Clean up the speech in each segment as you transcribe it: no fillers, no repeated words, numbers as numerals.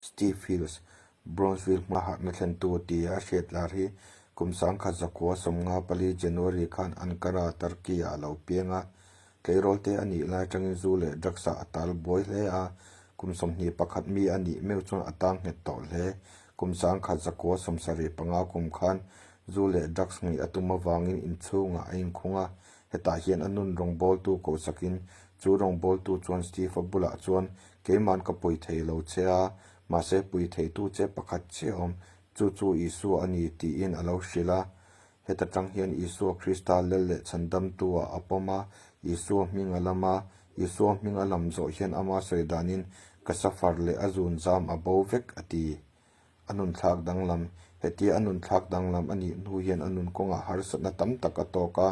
Steve Hills, Brownsville hma harhna thlentu tia a hriat lar hi kum 1954 January khan Ankara, Turkey-ah a lo piang a. Tleirawl te a nih lai atangin zu leh drugs-ah a tal buai hle a, kum 21 mi a nih meuh chuan a tang nghet tawh hle. Kum 1975 kum khan zu leh drugs nghih a tum avangin inchhungah a inkhung a, hetah hian a nun rawngbawltu kohsakin chu rawngbawltu chuan Steve-a bulah chuan Keiman ka pui thei lo che a, mahse pui theitu che pakhat chiah awm, chu chu Isua a ni tiin a lo hrilh a. Heta tang hian Isua Krista lel leh chhandamtu-ah a pawm a, Isua hming a lam a. Isua hming a lam zawh hian ama sawi danin, Ka safar leh a zun zam a bo vek a ti. A nun thlak danglam, Hetia a nun thlak danglam a nih hnu hian a nun kawngah harsatna tam tak a tawk a,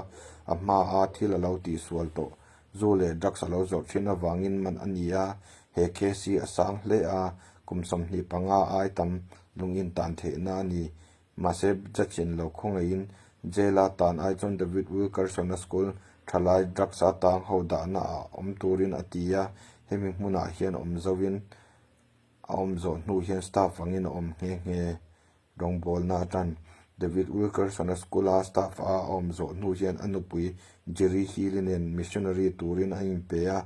a hmaa thil a lo tihsual tawh. Zu leh drugs a lo zawrh thin avangin man a ni a, he case hi a sang hle a, kum 25 ai tam lung intan theihna a ni. Mahse, judge in lo khawngaihin jail-a tan ai chuan David Wilkerson-a school thalai drugs a tang ho dahna ah awm turin a ti a, hemi hmunah hian awm zoin A awm zawh hnu hian staff angin a awm nghe nghe. Rawngbawlna atan David Wilkerson-a school-a staff a a awm zawh hnu hian a nupui Jerry Healy nen missionary turin a inpe a.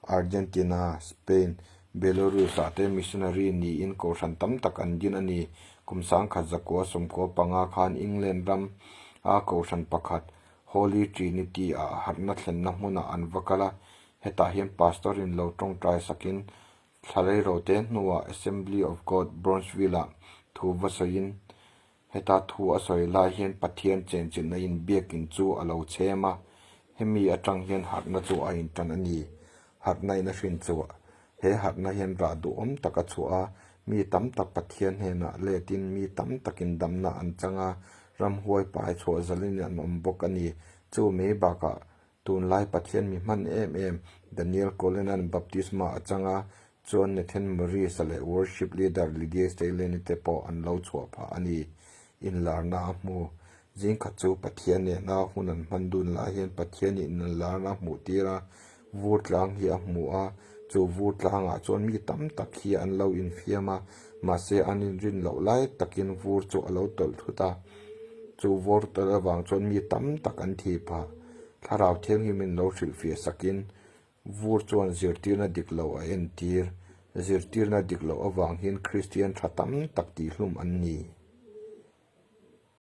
Argentina, Spain, Belarus-ah te missionary niin kohhran tam tak an din a ni. Kum 1995 khan England ram a kohhran pakhat Holy Trinity-ah harhna thlenna hmunah an va kal a. Hetah hian pastor-in lo tawngtai sakin Thlalei rote hnuah Assembly of God Brownsville-ah thu va sawiin, heta thu a sawi lai hian Pathian chenchilhna in biakin chu a lo chhem a, hemi atang hian harhna chu a intan a ni. Harhna in a hrin chhuah. He harhna hian rah duhawm tak a chhuah a, mi tam tak Pathian hnenah letin mi tam takin damna an chang a, ramhuai pai chhuah zalin an awm bawk a ni. Chu mai bakah Tunlai Pathian mi hman em em Daniel Colenan baptisma a chang a, chuan Nathan Morris-a leh worship leader Lydia Staley-ni te pawh an lo chhuah phah a ni. Inlarna a hmu. Zingkhat chu Pathian nena hun an hman dun lai hian Pathianin inlarna a hmuh tir a, vur tlang hi a hmu a, chu vur tlangah chuan mi tam tak hi an lo infiam a, mahse an inrin loh lai takin vur chu a lo tawlh thut a, chu vur tawlh avang chuan mi tam tak an thi phah. Thlarau Thianghlimin lo hrilhfiah sakin vur chuan zirtirna dik lo a entir. Zirtirna dik loh avang hian Kristian tha tam tak tihhlum an ni.